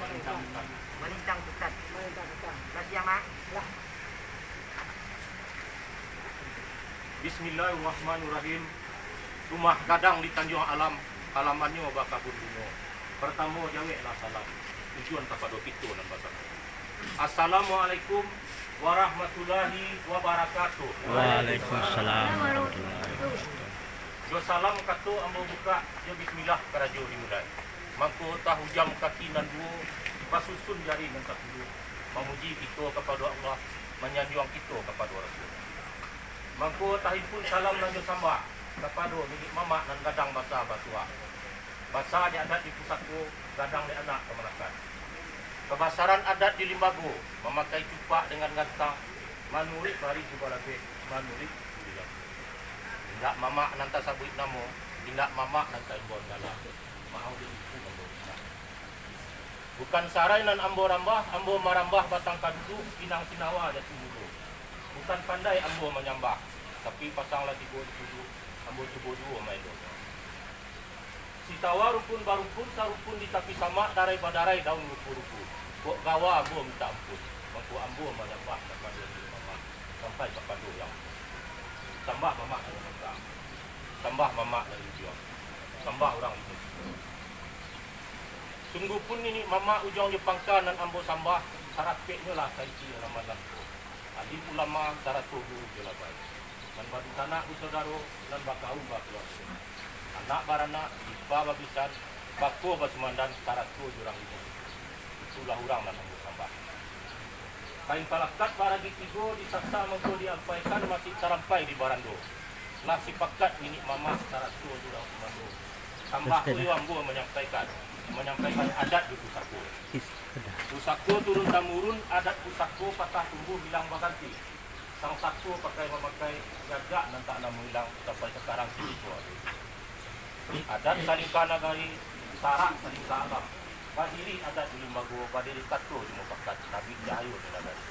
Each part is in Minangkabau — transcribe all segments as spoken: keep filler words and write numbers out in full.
Malintang hutan. Malintang hutan. Malintang hutan. Lah siang, Mak. Lah. Bismillahirrahmanirrahim. Rumah gadang di Tanjuang Alam, halamannyo bakabun bungo. Partamo jaweklah salam, tujuan kapado kito nan basamo. Assalamualaikum warahmatullahi wabarakatuh. Waalaikumsalam warahmatullahi wabarakatuh. Jo salam kato ambo bukak, jo bismillah karajo dimulai. Mangko tahujam kaki nan duo, basusun jari nan sapuluah, mamuji kito kapado Allah, manyanjuang kito kapado Rasul. Mangko tahimpun salam nan jo sambah kapado niniak mamak nan gadang basa batuah. Basa di adat di pusako, gadang di anak kamanakan. Kabasaran adat di limbago, mamakai cupak dengan gantang, manuruik barih jo balabeh, manuruik budi raso. Indak mamak nan tasabuik namo, indak mamak nan taimbau nyalah. Maaf di iku ambo mintak. Bukan sarai nan ambo rambah, ambo marambah batang kaduduak, pinang sinawa jati mudo. Bukan pandai ambo manyambah, tapi pasang lah tibo di tuduak, ambo cubo juo maelonyo. Sitawa rumpun barumpun, sarumpun di tapi samak, darai badarai daun rupu-rupu. Kok gawa ambo mintak ampun, mangko ambo manyambah kapado niniak mamak, sampai kapado yang sambah mamak dari Mekah, sambah mamak dari Ujuang, sambah urang Indonesia. Sungguahpun niniak mamak ujuang jo pangka nan ambo sambah, sarapeknyo lah saisi nan malam ko. Alim ulama sarato guru jo labai. Nan badunsanak basaudaro, nan bakaum bakaluargo. Anak baranak, ipa babisan, bako basumandan, sarato jo urang limo. Itulah urang nan ambo sambah. Kain palakat baragi tigo disasa mangko diampaikan, masih tarampai di barando. Lah sipakat niniak mamak sarato jo urang sumando. Sambah pulo ambo manyampaikan, manyampaikan adat jo pusako. Pusako turun tamurun, adat pusako patah tumbuah hilang baganti. Sang sako pakai mamakai, jajak nan tak namuah ilang sampai sakarang kini ko ado. Adat salingka nagari, sarak salingka alam. Badiri adat di limbago, badiri kato di mupakat, tabik cahayo di nagari.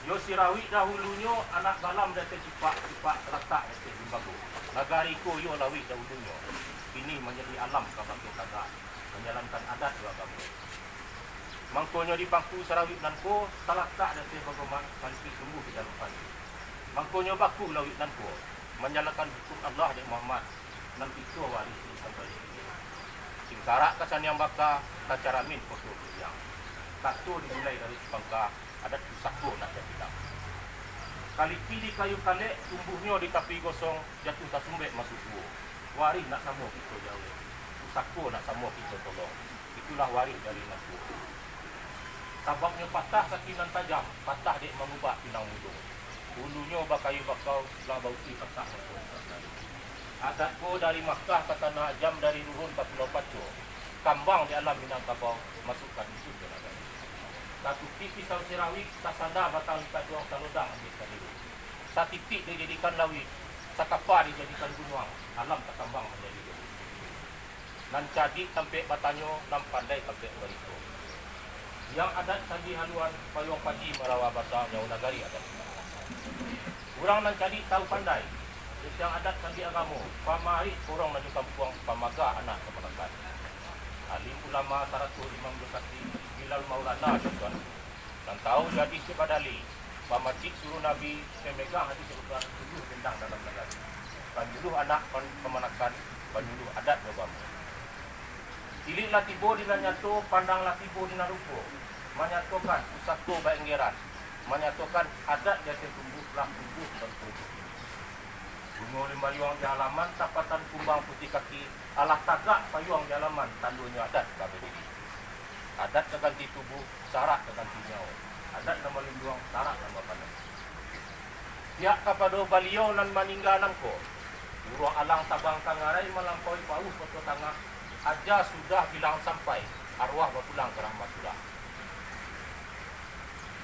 Yo sirawik dahulunyo, anak galam di ateh cupak, cupak talatak di ateh limbago. Nagari ko yo lawik dahulunyo, kini manjadi alam ka bangkeh tagak, manjalankan adat jo agamo. Mangkonyo di pangku sarawik nan ko, talatak di ateh bagomak, salipik tumbuah di dalam padi. Mangkonyo baku lawik nan ko, manjalankan hukum Allah dek Muhammad, nan kito warisi sampai di kini. Singkarak kasaniang baka, kacaramin koto kuliang. Kato dimulai dari sipangka, adat pusako nak tabilang. Kaliki di kayu kalek, tumbuahnyo di tapi gosong, jatuah tasumbek masuak guo. Warih nak samo kito jawek, pusako nak samo kito tolong. Itulah warih dari nan tuo. Sababnyo patah kaki nan tajam, patah dek mangubak pinang mudo. Ulunyo bakayu bakau, lah bauti patah mangko. Adat ko dari Makkah ka Tanah Ajam, dari Ruhun ka Pulau Paco. Kambang di alam Minangkabau, masuak ka dusun jo nagari. Tatupi pisau sirawik, tasanda batang likaduang, salodang ambiak saliru. Satitik dijadikan lawik, sakapa dijadikan gunuang, alam takambang manjadi. Nan cadiak tampek batanyo, nan pandai tampek barito. Yang adat sandi haluan, payuang paji marawa basa, nyawa nagari adat. Urang nan cadiak tahu pandai, tantang adat sandi agamo, pamarik korong nan di kampuang, pamaga anak kamanakan. Alim ulama sarato imam jo kati, bilal maulana jo tuan. Nan tahu jo hadis jo badalil, pamacik suruah Nabi, pemegang hadis Al-Quran, tujuah bendang dalam nagari. Panyuluah anak pan-, kamanakan, panyuluah adat jo agamo. Tilik lah tibo di nan nyato, pandang lah tibo di nan rupo. Manyatokan pusako baenggeran, manyatokan adat di ateh tumbuah, lah tumbuah tanpa ujung. Bungo limbayuang di halaman, tapatan kumbang putiah kaki, alah tagak payuang di halaman, tandonyo adat ka badiri. Adat ka ganti tubuah, sarak ka ganti nyawo. Adat nan balinduang, sarak nan bapaneh. Pihak kapado Baliau nan maningga nangko, buruang alang tabang ka ngarai, malampaui pauih Koto Tangah, aja sudah bilang sampai, arwah bapulang ka rahmatullah.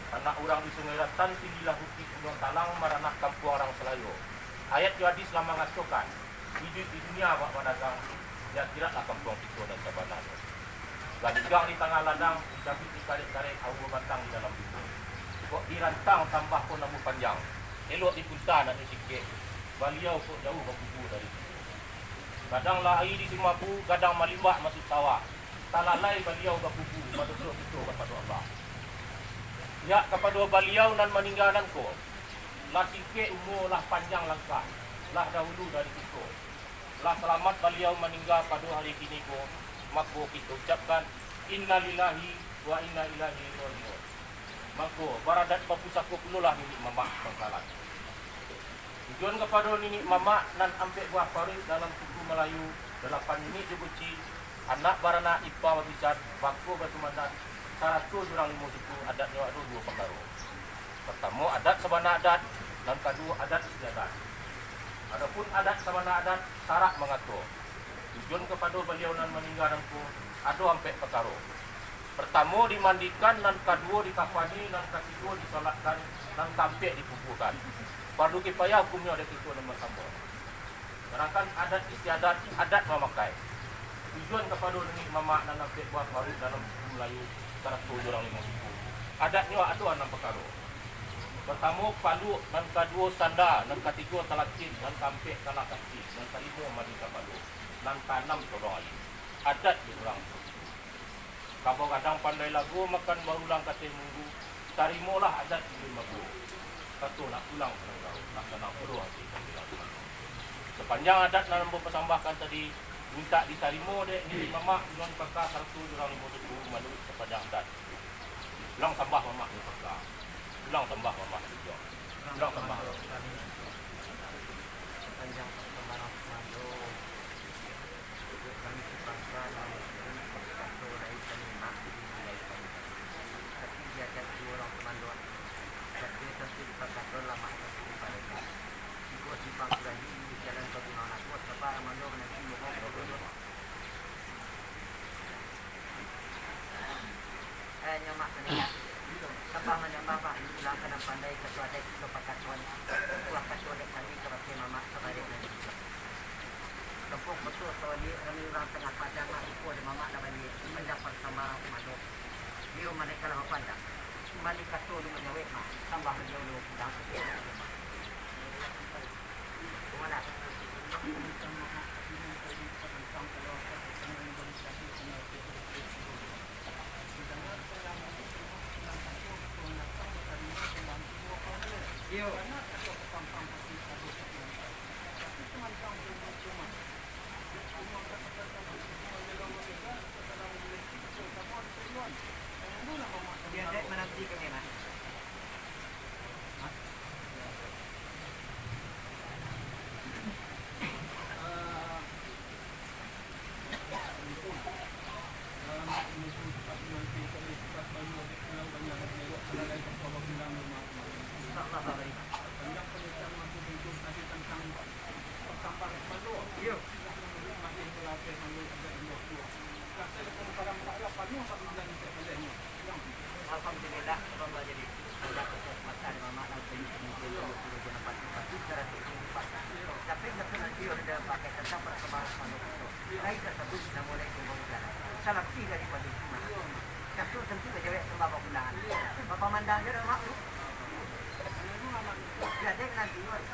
Anak urang di Sungai Ratan, tinggilah bukik Gunuang Talang, maranah kampuang rang Salayo. Ayat jo hadis lah mangatokan, iduik di dunia awak badagang, di akhiratlah kampuang kito nan sabananyo. Galigang di tangah ladang, dicabuik dikarek-karek, aua batang di dalam bubur. Kok dirantang tambah ko namuah panjang, elok dipunta nak nyo sikek, Baliau kok jauah bakubua dari kito. Gadang lah aia di Simabu, gadang malimbak masuak sawah. Talalai baliau bakuku, badoso kito kapado Allah. Pihak kapado baliau nan maningga nan ko, lah singkek umua, lah panjang langkah, lah dahulu dari kito. Lah salamat baliau maningga pado hari kini ko, mako kito ucapkan, innalillahi wa inna ilaihi raji'un. Mako, baradat bapusako pulolah niniak mamak bangsalan. Tujuan kapado niniak mamak nan ampek buah paruik dalam suku Malayu, dalapan niniak jo buci, anak baranak, ipa babisan, bako basumandan, sarato jo urang limo suku, adatnyo ado duo pakaro. Partamo, adat sabana adat, nan kaduo, adat istiadat. Adopun adat sabana adat, sarak mangato, tujuan kapado baliau nan maningga nan ko, ado ampek pakaro. Partamo dimandikan, nan kaduo dikafani, nan katigo disolatkan, nan kaampek dikubuakan. Fardu kifayah hukumnyo dek kito nan basamo. Sadangkan adat istiadat, adat mamakai. Tujuan kapado niniak mamak nan ampek buah paruik dalam suku Malayu, sarato jo urang limo suku. Adatnyo ado anam pakaro. Partamo, paluak, nan kaduo, sanda, nan katigo, talakin, nan kaampek, tanah kaki, nan kalimo, mandi kapalo, nan kaanam, tolong aia. Adat di urang. Kabau gadang pandai lago, makan barulang kateh munggu, tarimolah adat di limbago. Kato nak pulang ka nagaro, nak tanang pulo ati ka bilang. Sapanjang adat nan ambo pasambahkan tadi, mintak ditarimo dek niniak mamak, Tuan Paka, sarato jo urang limo suku, manuruik sapanjang adat. Pulang sambah mamak, Tuan Paka. Pulang sambah mamak, Tuan. Pulang sambah. Sapanjang pasambahan sumando. Kami terpaksa mengikuti satu dari penyimak di wilayah kami. Tapi di atas dua orang komandan, tapi tentu dipakatkan lama satu di Palembang. Jika simpang kuraji di jalan Pagunungan Apo, sabar Ramando menanti mohon berdoa. Eh, nyamak menengah. Sabah manyambah, bah, ulang ka nan pandai, kato adaik, kato pakatuan, buah kato adaik kami, kabake mamak, kabake nan di Kampung Koto Sawaliak, rami urang tangah padang, lah lupo dek mamak lah baliak, manjang pasambahan sumando. Di rumah naik kalah bapandang, mani kato di manyawek mah, tambah baliau lo pulang. Walah. Iyo. Iyo, dek, mananti kami, Mak. Alhamdulillah, Allah jadi. Sudah kesempatan mamak langsung mungkin dulu guna pati-pati seratus ribu patah. Tapi satu nanti udah pakai tentang perkembangan manusia. Lain tersebut sudah mulai timbul negara. Salah pilih dari pada mana. Satu tentu kejawab sembah bakulangan. Bapak mandang je dah mak tu. Jadi nanti, oi.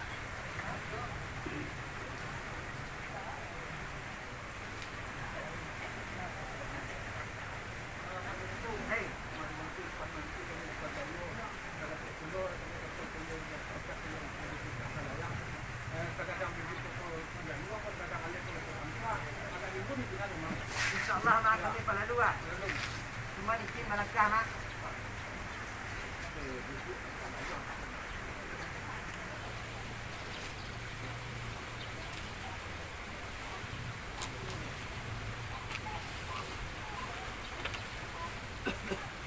Insyaallah, Mak, kami balalu, ah. Cuma izin malangkah, Mak.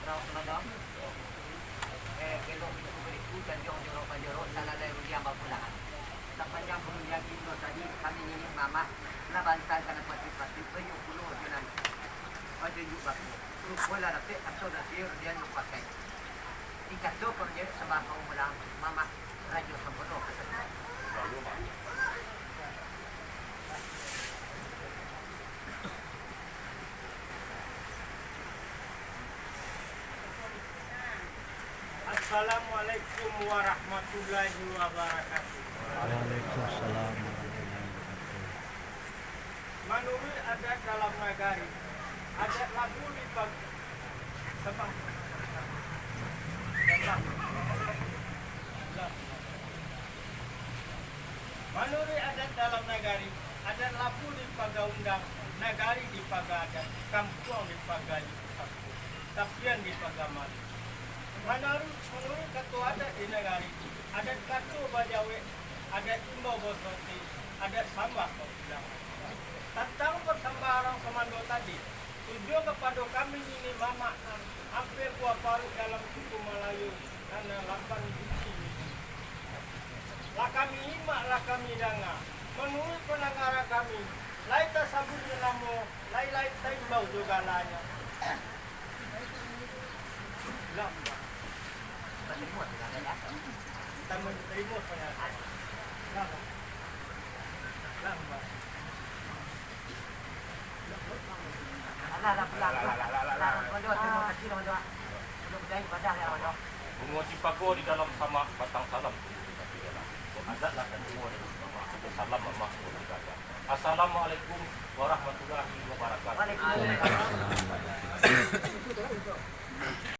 Rau Semadang. Eh, belok itu beriku, tanjuang jorok-manjorok, salalai rundiang bapulangan. Sapanjang rundiang itu tadi, kami niniak mamak, lah bantai kana pati-pati, banyak pulo jo nan bajunjuk baku. Rupo lah dapek kato nan rundiang nan pakai. Dikato rundiang sambah pamulang, mamak. Assalamualaikum warahmatullahi wabarakatuh. Waalaikumsalam warahmatullahi wabarakatuh. Manuruik adat dalam nagari, adat lah Manuruik adat dalam nagari, adat labu dipaga undang, nagari dipaga adat, kampuang dipaga kampung, tapian dipaga malu. Manuruik, manuruik kato adat di nagari, adat kato bajawek, adat imbau basoti, adat sambah bapulang. Tantang pasambahan urang sumando tadi, tujuan kapado kami niniak mamak nan ampia buah paruik dalam suku Malayu, nan lapan biji. Lah kami imak, lah kami danga. Manuruik pandangaran kami, lai tasabuik jo namo, lai, lai taimbau jo galanyo. Lah, kami tarimo sangaja. Lah, lah. Alah, lah, pulang, pulang. Lah, Bang Jo, terima kasih, Bang Jo. Bang Jo, berjaya ibadah, ya, Bang Jo. Bungo cempako di dalam samak, batang salam tumbuh di tapi dalam. Adat lah kan bungo di dalam samak, salam mamak bungo di dalam. Assalamualaikum warahmatullahi wabarakatuh. Waalaikumsalam.